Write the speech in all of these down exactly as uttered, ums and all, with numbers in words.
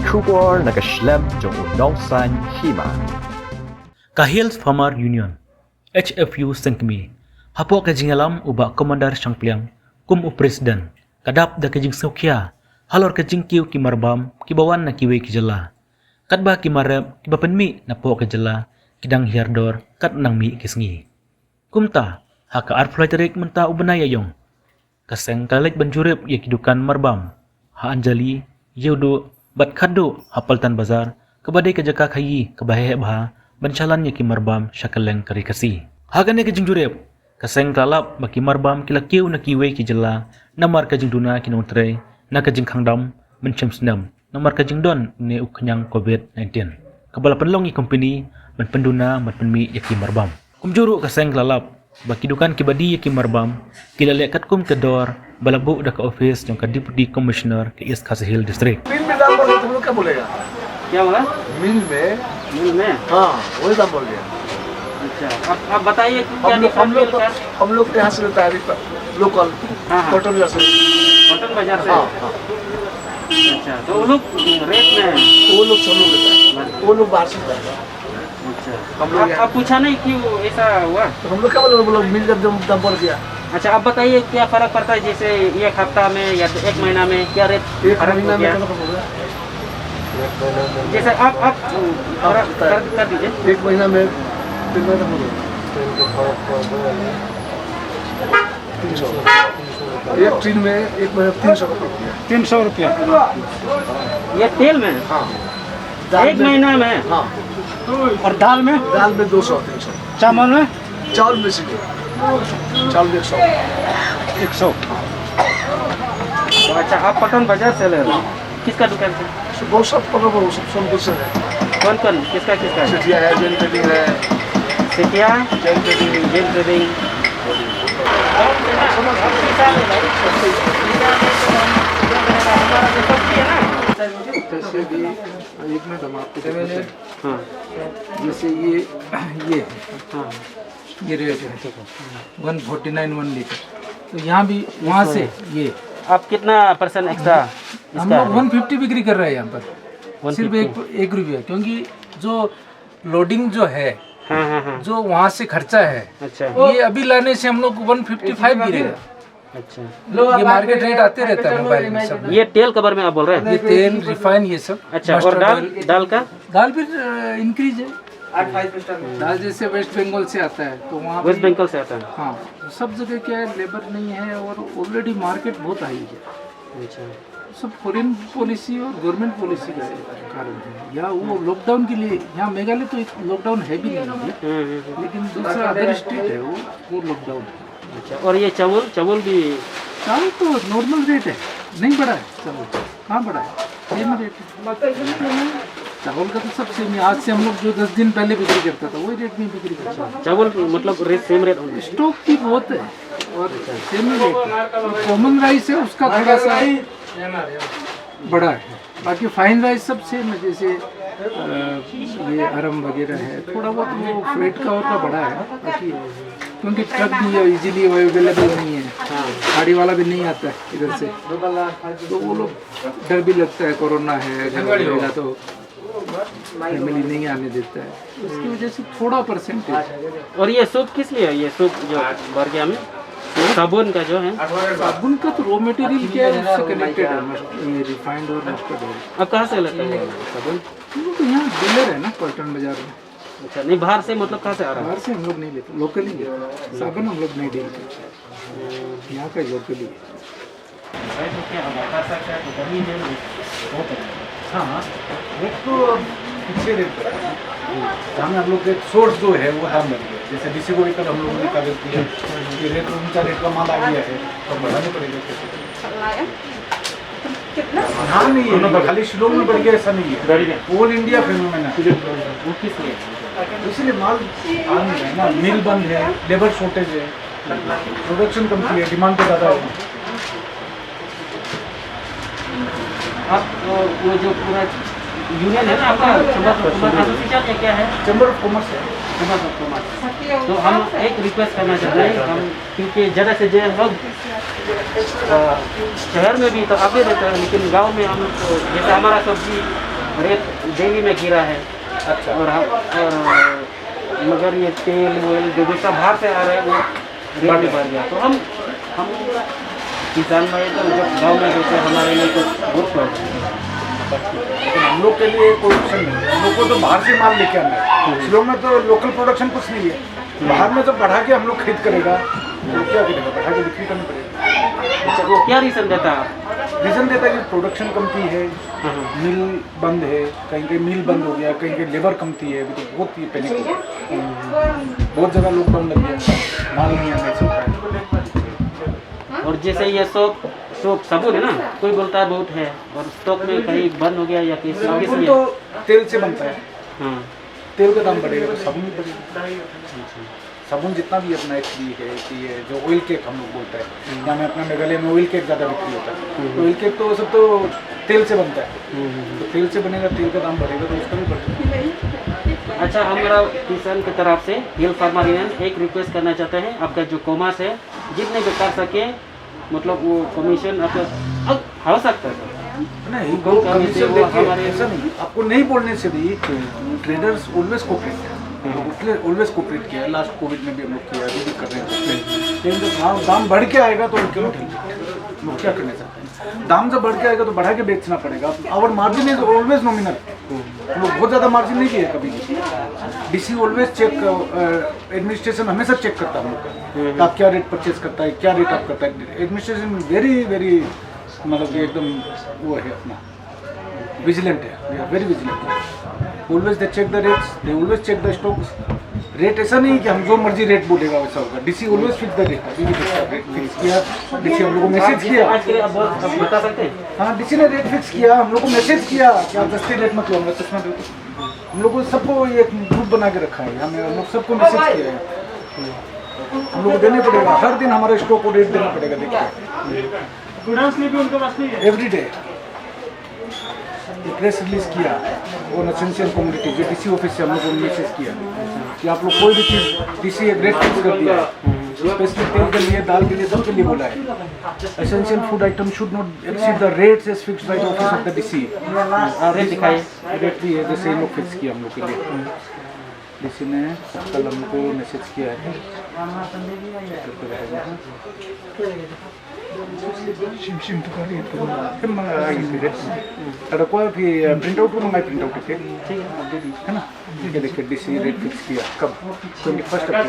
Khubor na ka shlem jong u nongsan hima. Ka Hills Farmer Union, H F U Sengkmie, hapoh ka jingïalam u Bah Commander Shangpliang kum u President, ka dap da ka jingsngewkhia halor ka jingkiew ki marbam kiba wan na kiwei ki jylla. Katba ki mar rep kiba pynmih napoh ka jylla ki dang hiar dor kat nang mih ki sngi. Kumta, ha ka arphew lai tarik mynta u bnai Ïaïong, ka seng ka la leit ban jurip ïa ki dukan marbam ha Anjali, Ïewduh bad Khatduh ha Paltan Bazar, kaba dei ka jaka khaïi kaba heh bha ban shalan ïa ki marbam sha kylleng ka Ri Khasi. Ha kane ka jingjurip, ka seng ka la lap ba ki marbam ki la kiew na kiwei ki jylla namar ka jingduna ki nongtrei na ka jingkhang dam mynshem snem namar ka jingdon ne u khñiang covid nineteen, kaba la pynlong ïa ki company ban pynduna ban pynmih ïa ki marbam. Kumjuh ruh ka seng ka la lap ba ki dukan kiba die ïa ki marbam ki la leh katkum ka dor ba la buh da ka office jong ka Deputy Commissioner ka East Khasi Hills District. मिल में दाम बढ़ गया, तुम लोग क्या बोलेगा? क्या बोला? मिल में। मिल में? हाँ, वही दाम बढ़ गया। अच्छा, आप, आप बताइए कि क्या हम लोग, हम डिफरेंस लोग मिल तो, का? हम लोग तो यहाँ से लेता है, लोकल, हाँ, हाँ। कॉटन बाजार से। कॉटन बाजार से? हाँ, हाँ। अच्छा, तो वो लोग रेट में है? वो लोग सब लोग लेता है, वो लोग बाहर से लेता है। अच्छा। हम लोग आप, यहाँ आप पूछा नहीं क्यों ऐसा हुआ? तो हम लोग क्या बोले, वो लोग मिल जब, जब दाम बढ़ गया। अच्छा, आप बताइए क्या फर्क पड़ता है, जैसे एक हफ्ता में या तो एक महीना में क्या रेट एक फर्क हो महीना में गया? कम से कम होगा। जैसे आप, आप थोड़ा आप बताएं। कर, कर दीजिए। एक महीना में कितना तक होगा? तीन सौ। एक टिन में एक महीना तीन सौ रुपया। तीन सौ रुपया। ये तेल में? हाँ। दाल एक में, महीना में? हाँ। और दाल में? दाल में दो सौ, तीन सौ। चावल में? चावल में सीधे। चावल में एक सौ। एक सौ। तो अच्छा, आप पटन बाजार से ले रहे हो? किसका दुकान से? वो सब पटन, वो सब सोनपुर से है। कौन कौन? किसका, किसका है? सेठिया है, जैन ट्रेडिंग है। सेठिया? जैन ट्रेडिंग। जैन ट्रेडिंग। जैसे भी, एक मिनट, हम आपको दिखाते हैं। हाँ। जैसे ये, ये है। हाँ। ये रेट है, one forty nine one litre. तो यहाँ भी, वहाँ से ये। आप कितना परसेंट एक्स्ट्रा हम इसका लोग है? वन फिफ्टी बिक्री कर रहे हैं यहाँ पर। सिर्फ एक, वन फिफ्टी। एक रुपया, क्योंकि जो लोडिंग जो है, हाँ, हाँ, हाँ। जो वहाँ से खर्चा है, अच्छा। ये अभी लाने से हम लोग वन फिफ्टी फ़ाइव गिरेगा। अच्छा। ये मार्केट रेट आते रहता है मोबाइल में सब में। ये तेल के बारे में आप बोल रहे हैं? ये तेल, रिफाइन, ये सब। अच्छा, और मस्टर्ड दाल, ऑयल। दाल का? दाल भी, अ, इंक्रीज है। दाल जैसे वेस्ट बंगाल से आता है, तो वहाँ वेस्ट भी बंगाल से आता है? हाँ, सब जगह क्या है, लेबर नहीं है और ऑलरेडी मार्केट बहुत हाई है। अच्छा। सब फॉरेन पॉलिसी और गवर्नमेंट पॉलिसी का कारण है, या वो लॉकडाउन के लिए। यहाँ मेघालय तो लॉकडाउन है भी नहीं है, हम्म, हम्म, हम्म। लेकिन दूसरा अदर स्टेट है, वो, वो लॉकडाउन है। अच्छा, और ये चावल, चावल भी? चावल तो नॉर्मल रेट है, नहीं बढ़ा है चावल। कहाँ बढ़ा है? सेम रेट है। चावल का तो सब सेम है। आज से हम लोग जो दस दिन पहले बिक्री करता था, वही रेट में बिक्री करता है। चावल मतलब रेट, सेम रेट होंगे? स्टॉक भी बहुत है और सेम ही रेट है। कॉमन राइस है, उसका थोड़ा सा बढ़ा है, बाकी फाइन राइस सब सेम है। जैसे, अ, ये अरम वगैरह है, थोड़ा बहुत वो फ्रेट का और का बढ़ा है, बाकी क्योंकि ट्रक भी इजीली अवेलेबल नहीं है, हाँ। गाड़ी वाला भी नहीं आता है इधर से, तो वो लोग, डर भी लगता है, कोरोना है, अगर हो गया तो फैमिली नहीं आने देता है, उसकी वजह से थोड़ा परसेंटेज। और ये सूप किस लिए है, ये सूप जो बर्गिया में? साबुन का जो है? साबुन का तो रॉ मटेरियल क्या है, उससे कनेक्टेड है, मस्ट-, ये रिफाइंड और मस्टर्ड ऑयल। आप कहाँ से लेते हैं साबुन? वो तो यहाँ डीलर है ना पलटन बाजार में। अच्छा, नहीं, बाहर से मतलब कहाँ से आ रहा है? बाहर से हम लोग नहीं लेते, लोकल ही लेते हैं। साबुन हम लोग नहीं डील करते, यहाँ का लोकल ही है। भाई, तो क्या होगा? कर सकता है तो गर्मी में बहुत है। हाँ, रेट तो पीछे रेट है। सामने हम लोग के सोर्स जो है, वो दाम बढ़ गया। जैसे डीसी को भी कल हम लोगों ने कागज दिया कि रेट, ऊंचा रेट का माल आ गया है, तो बढ़ाने पड़ेगा। कितना? हाँ, नहीं है, खाली शिलोंग में बढ़ गया, ऐसा नहीं है। ऑल इंडिया फिनोमेना है। वो किस लिए? इसलिए माल आ नहीं रहा है ना, मिल बंद है, लेबर शॉर्टेज है, प्रोडक्शन कम की है, डिमांड तो ज़्यादा है। आप, अ, वो जो पूरा यूनियन है ना आपका, चैम्बर ऑफ कॉमर्स एसोसिएशन या क्या है? चैम्बर ऑफ कॉमर्स है। Chamber of commerce. तो हम एक रिक्वेस्ट करना चाहते हैं, हम, क्योंकि ज़्यादा से ज़्यादा लोग, अ, शहर में भी तो आते रहते हैं, लेकिन गांव में हम लोग तो, जैसे हमारा सब्जी रेट दिल्ली में गिरा है। अच्छा। और हम, और मगर ये तेल वेल जो भी सब बाहर से आ रहे हैं, वो रेट बढ़ भी गया। बढ़ गया। तो हम, हम किसान भाई तो जब गाँव में रहते हैं, हमारे लिए तो बहुत प्रॉब्लम है। लेकिन हम लोग के लिए कोई ऑप्शन नहीं है, हम लोग को तो बाहर से माल लेके आना है। हम्म। शिलोंग में तो लोकल प्रोडक्शन कुछ नहीं है। हम्म। बाहर में जब बढ़ा के हम लोग खरीद करेगा, तो क्या करेगा? बढ़ा के बिक्री करनी पड़ेगी। अच्छा, वो क्या रीजन देता है? रीजन देता है कि प्रोडक्शन कमती है, हाँ, हाँ। मिल बंद है, कहीं कहीं मिल बंद हो गया, कहीं कहीं लेबर कमती है, अभी तो बहुत ये पैनिक हो गया। बहुत ज़्यादा लॉकडाउन लग गया, माल नहीं आने से होता है। और जैसे ये सोप, सोप साबुन है ना, कोई बोलता है बहुत है, और स्टॉक में कहीं बंद हो गया या किसी साबुन किसी तो तेल से बनता है, हाँ। तेल का दाम बढ़ेगा तो साबुन भी बढ़ेगा। अच्छा। साबुन जितना भी अपना एचडी है कि ये जो ऑयल केक हम लोग बोलता है, हम्म। यहाँ में अपना मेघालय में ऑयल केक ज़्यादा बिक्री होता है। हम्म। तो ऑयल केक तो सब तो तेल से बनता है। हम्म, हम्म, हम्म। तो तेल से बनेगा, तेल का दाम बढ़ेगा तो उसका भी बढ़ेगा। अच्छा, हमारा किसान की तरफ से हिल फार्मर यूनियन एक रिक्वेस्ट करना चाहते हैं, आपका जो कॉमर्स है, जितने भी कर सके, मतलब वो कमीशन आपका, अब हो सकता है सर। नहीं, कम वो कमीशन कमीशन, वो देखिए, हमारे ऐसा नहीं, आपको नहीं बोलने से भी ट्रेडर्स ऑलवेज कोऑपरेट है। हम्म। उसने ऑलवेज कोऑपरेट किया है, लास्ट कोविड में भी हम लोग किया, अभी भी कर रहे हैं। लेकिन जब दाम, दाम बढ़ के आएगा तो उनके लोग क्या करने सकते हैं? दाम जब बढ़ के आएगा तो बढ़ा के बेचना पड़ेगा। Our margin is always nominal। हम लोग बहुत ज़्यादा मार्जिन नहीं किए कभी भी। डीसी ऑलवेज चेक, एडमिनिस्ट्रेशन हमेशा चेक करता है हम लोग का, कि आप क्या रेट परचेज करता है, क्या रेट आप करता है। एडमिनिस्ट्रेशन वेरी वेरी, मतलब कि एकदम वो है अपना, विजिलेंट है, we are very vigilant. Always they check the rates, they always check the stocks। Rate ऐसा नहीं कि हम जो मर्जी रेट बोलेगा वैसा होगा। DC always fix the rate. अभी भी फिक्स रेट फिक्स किया, डीसी हम लोग को मैसेज किया। आज के लिए आप बहुत, आप बता सकते हैं? हाँ, डीसी ने रेट फिक्स किया, हम लोग को मैसेज किया कि आप सस्ती रेट मत लो, हमारा चश्मा दे दो। हम लोग को सबको ये एक ग्रुप बना के रखा है, हमें, हम लोग सबको मैसेज किया है। हम लोग को देने पड़ेगा, हर दिन हमारे स्टॉक को रेट देना पड़ेगा। देखिए, एवरी डे प्रेस रिलीज किया, ऑन एसेंशियल कमोडिटी, जो डीसी ऑफिस से हम लोग को मैसेज किया कि आप लोग कोई भी चीज़, डीसी एक रेट फिक्स कर दिया है, स्पेशली तेल के लिए, दाल के लिए, सब के लिए बोला है। Essential food item should not exceed the rates as fixed by the office of the D C। Rate दिखाइए। रेट भी है, जैसे इन लोग फिक्स किया हम लोग के लिए। डीसी ने कल हमको मैसेज किया है। Shim shim tu kali tu. Em, ah, ada kau pi, ah, print out tu, mangai print out tu, ठीक है, आप दे दीजिए। है ना? ये देखिए, डीसी रेट फिक्स किया कब? Twenty first April.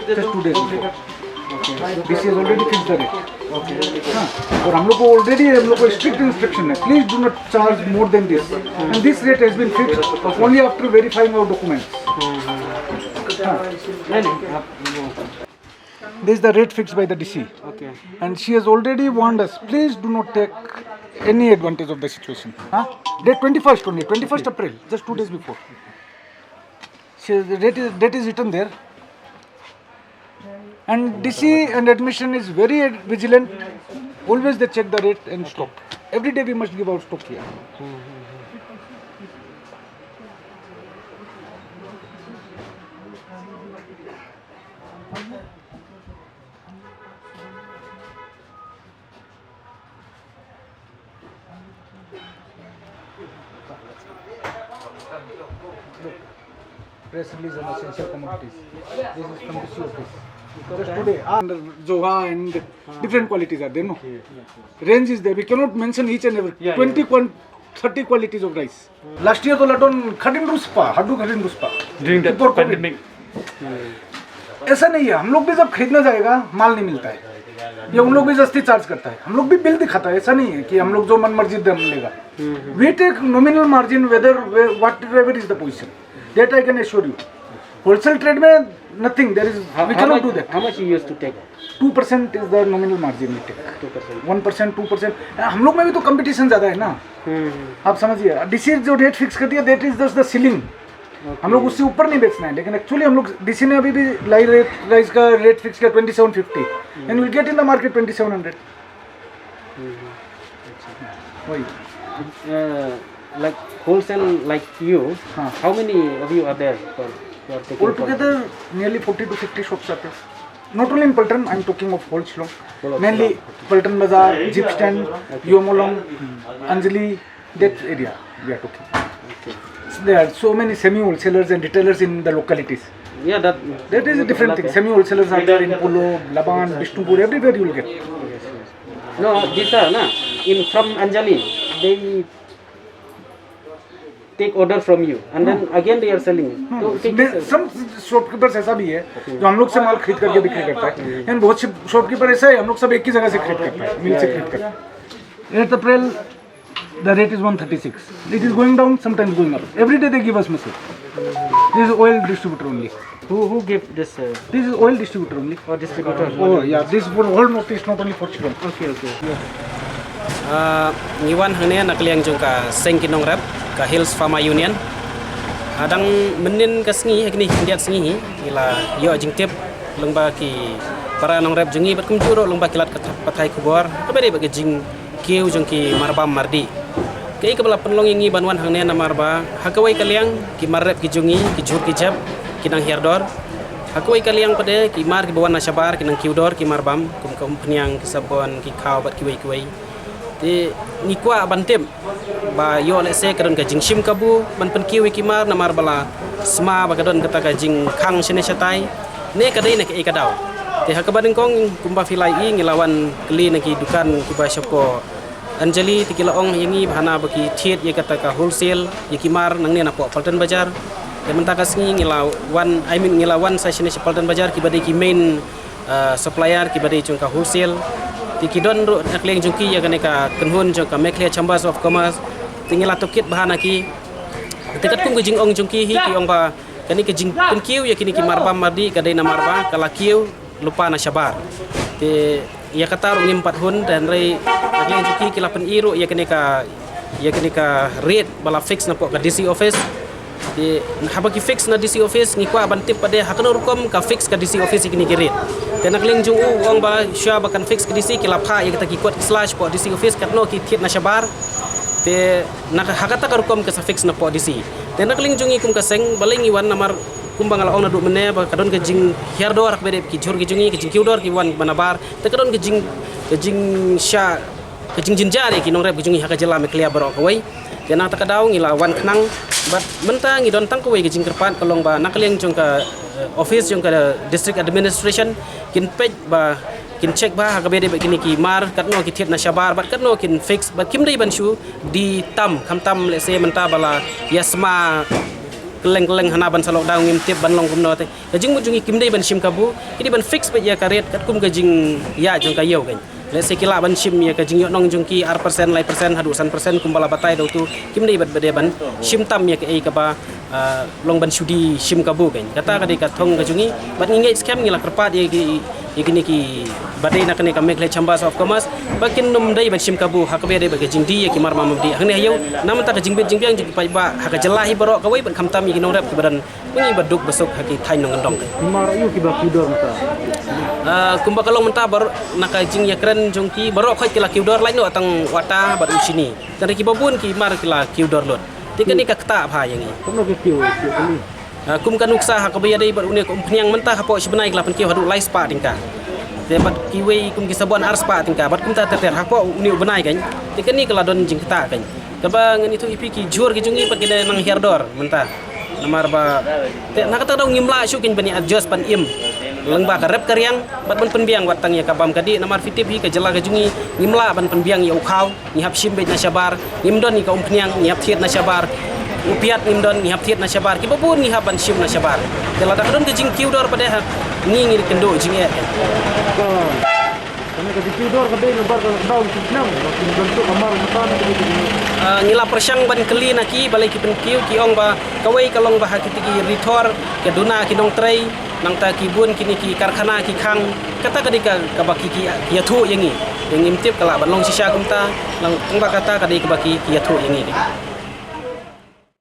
Just two days before। DC has already fixed the rate। हाँ, और हम लोग को ऑलरेडी, हम लोग को स्ट्रिक्ट इंस्ट्रक्शन है, please do not charge more than this and this rate has been fixed only after verifying our documents। हाँ। नहीं, नहीं, आप वो This is the rate fixed by the D C। Okay। And she has already warned us, please do not take any advantage of the situation। हाँ? Date twenty first only, twenty first April, just two days before। She, the date is, date is written there। And D C and admission is very vigilant। Always they check the rate and stock। Every day we must give out stock here। Press release on essential commodities। This is from the D C office। Just today, under Zoha and different qualities are there, no? Range is there। We cannot mention each and every twenty, thirty qualities of rice। Last year तो लटोन कठिन रूस पा, हड्डू कठिन रूस पा। During the pandemic। ऐसा नहीं है, हम लोग भी जब खरीदना जाएगा, माल नहीं मिलता है, ये उन लोग भी जस्ती चार्ज करता है। हम लोग भी बिल दिखाता है, ऐसा नहीं है कि हम लोग जो मन मर्जी दम लेगा। We take nominal margin whether, whatever is the position, that I can assure you। Wholesale trade में nothing, there is, we cannot do that। How much you used to take? Two percent is the nominal margin we take। Two percent। One percent, two percent। हम लोग में भी तो कंपटीशन ज़्यादा है ना। आप समझिए, डीसी जो रेट फिक्स कर दिया, that is just the ceiling। हम लोग उससे ऊपर नहीं बेचना है, लेकिन एक्चुअली हम लोग, डीसी ने अभी भी लाई रेट, राइस का रेट फिक्स किया twenty seven fifty. And we get in the market twenty seven hundred। वही। Like wholesale like you, how many of you are there for? All together nearly forty to fifty shops are there। Not only in Paltan, I am talking of whole Shillong। Mainly Paltan Bazar, Jeep Stand, Yomolong, Anjali, that area। We are talking. There are so many semi wholesalers and retailers in the localities. Yeah, that, that is a different thing. Semi wholesalers are there in Polo, Laban, Bishnupur, everywhere you will get. No, these are na, in from Anjali, they take order from you and then again they are selling. Hmm. So, some shopkeepers ऐसा भी है जो हम लोग से माल खरीद करके बिक्री करता है, एंड बहुत से शॉपकीपर ऐसा है, हम लोग सब एक ही जगह से खरीद करता है, मिल से खरीद करता है। Eight April, the rate is one thirty-six. It is going down, sometimes going up. Every day they give us message. This is oil distributor only. Who, who gave this? Uh, this is oil distributor only. Oh, distributor. Oh, yeah, this is for all Northeast, not only for Shillong. Okay, okay. Uh, ngi wan hangne na ka liang jong ka seng ki nongrep ka Hills Farmer Union. Hadang mynnin ka sngi, ha kine ki khyndiat sngi hi, ngi la ïoh jingtip lyngba ki para nongrep jong ngi bad kumjuh ruh lyngba ki lad ka pathai khubor kaba dei bad ka jing kiew jong ki marbam mardih. Kaei kaba la pynlong ïa ngi ban wan hangne namar ba ha kawei ka liang ki mar rep ki jong ngi, ki jhur ki jep, ki nang hiar dor. Ha kawei ka liang pat de ki mar kiba wan na shabar ki nang kiew dor ki marbam, kum ka umphniang, ki sabon, ki khaw bad kiwei kiwei. Te ngi kwah ban tip ba ïoh lehse ka don ka jingshim kabu ban pynkiew ïa ki mar namar ba la sma ba ka don kata ka jingkhang shane shatai, ne ka dei na kaei ka daw. Te ha kaba nyngkong kumba phi la ïohi, ngi la wan kylli na ki dukan kiba shapoh Anjali, te ki la ong ïa ngi ba hana ba ki thied ïa kata ka wholesale ïa ki mar nangne napoh Paltan Bazar. Te mynta ka sngi ngi la wan, I mean, ngi la wan sa shane sha Paltan Bazar kiba dei ki main uh, supplier kiba dei jong ka wholesale. Te ki don ruh na ka liang jong ki ïa kane ka kynhun jong ka Meghalaya Chambers of Commerce. Te ngi la tohkit bha na ki. Te katkum ka jingong jong ki hi, ki ong ba kane ka jingpynkiew ïa kine ki marbam mardih ka dei namar ba ka la kiew lypa na shabar. Te ïa kata ruh ngim pat hun, te hynrei na ka liang jong ki, ki la pyni ruh ïa kane ka, ïa kane ka rate ba la fix napoh ka D C office. Te haba ki fix na D C office, ngi kwah ban tip pat de ha kano rukom ka fix ka D C office ïa kine ki rate. Te na ka liang jong u, u ong ba shuwa ba kan fix ka D C, ki la phah ïa kita ki kot ki sla shapoh D C office, katno ki thied na shabar. Te na ka, ha kata ka rukom ka sa fix napoh D C. Te na ka liang jong ngi kum ka seng, balei ngi wan namar kumba nga la ong naduh mynne ba ka don ka jinghiar dor ha kaba ïadei bad ki jhur ki jong ngi, ka jingkiew dor ki wan ba nabar. Te ka don ka jing, ka jingshah, ka jingjynjar ïa ki nongrep ki jong ngi ha ka jylla Meghalaya baroh kawei. Te na kata ka daw ngi la wan khnang bad mynta ngi don tang kawei ka jingkyrpad, ka long ba na ka liang jong ka, eh, office jong ka district administration kin peit ba kin check bha ha kaba ïadei bad kine ki mar, katno ki thied na shabar bad katno kin fix, bad kim dei ban shu die tam, khamtam lehse mynta ba la ïa sma kylleng kylleng hana ban sa lockdown, ngim tip ban long kumno te. Ka jingmut jong ngi kim dei ban shim kabu, ki dei ban fix beit ïa ka rate katkum ka jingïaid jong ka ïew kein. Lehse ki lah ban shim ïa ka jingïohnong jong ki ar percent, lai percent, haduh san percent kumba la batai da uto, kim dei bad ba dei ban shim tam ïa kaei kaba, ah, long ban shu die shim kabu kein. Kata ka dei ka thong ka jong ngi, bad ngi ngeit skhem, ngi la kyrpad ïa ki, ïa kine kiba dei na kane ka Meghalaya Chambers of Commerce ba kin nym dei ban shim kabu ha kaba ïadei bad ka jingdie ïa ki marbam mardih hangne ha ïew, na bynta ka jingbit jingbiang jong ki paidbah ha ka jylla hi baroh kawei bad khamtam ïa ki nongrep kiba don ba ngi ba duk ba suk ha ki thaiñ nongkyndong. Ki mar aïu kiba kiew dor mynta? Ah, kumba ka long mynta baroh na ka jingïakren jong ki, baroh khoit ki la kiew dor, lait noh tang u ata bad u shini. Tang da kiba bun ki mar ki la kiew dor lut. Te kane ka ktah bha ïa ngi. Kumno ki kiew, kiew kali? Ah, kum ka nuksa ha kaba ïadei bad une ka umphniang mynta hapoh shi bnai ki la pynkiew haduh lai spah tyngka. Te bad kiwei kum ki sabon ar spah tyngka, bad kumta ter ter hapoh une u bnai kein. Te kane ka la don jingktah kein. Kaba ngan ïathuh ïa phi, ki jhur ki jong ngi pat ki dang nang hiar dor mynta. Namar ba te na kata ka daw ngim lah shuh kein ban ïa adjust ban im lyngba ka rep ka riang bad ban pynbiang wat tang ïa ka bam ka dih. Namar phi tip hi ka jylla ka jong ngi ngim lah ban pynbiang ïa u khaw, ngi hap shim beit na shabar, ngim don ïa ka umphniang, ngi hap thied na shabar. U piat ngim don, ngi hap thied na shabar. Kiba bun ngi hap ban shim na shabar. Te lada ka don ka jingkiew dor pat de ha ngi, ngi kynduh jingeh. Kane ka jingkiew dor ka dei namar ka lockdown ki snem ba kin don shuh ka mar mynta ne ka dei ka jingkiew. Ah, ngi la pyrshang ban kylli na ki balei ki pynkiew, ki ong ba kawei ka long ba ha kiti ki ri thor ka duna ki nongtrei, nangta ki bun kine ki karkhana ki khang, kata ka dei ka, kaba ki, ki ïathuh ïa ngi. Te ngim tip ka lah ban long shisha kumta, lang tang ba kata ka dei kaba ki, ki ïathuh ïa ngi.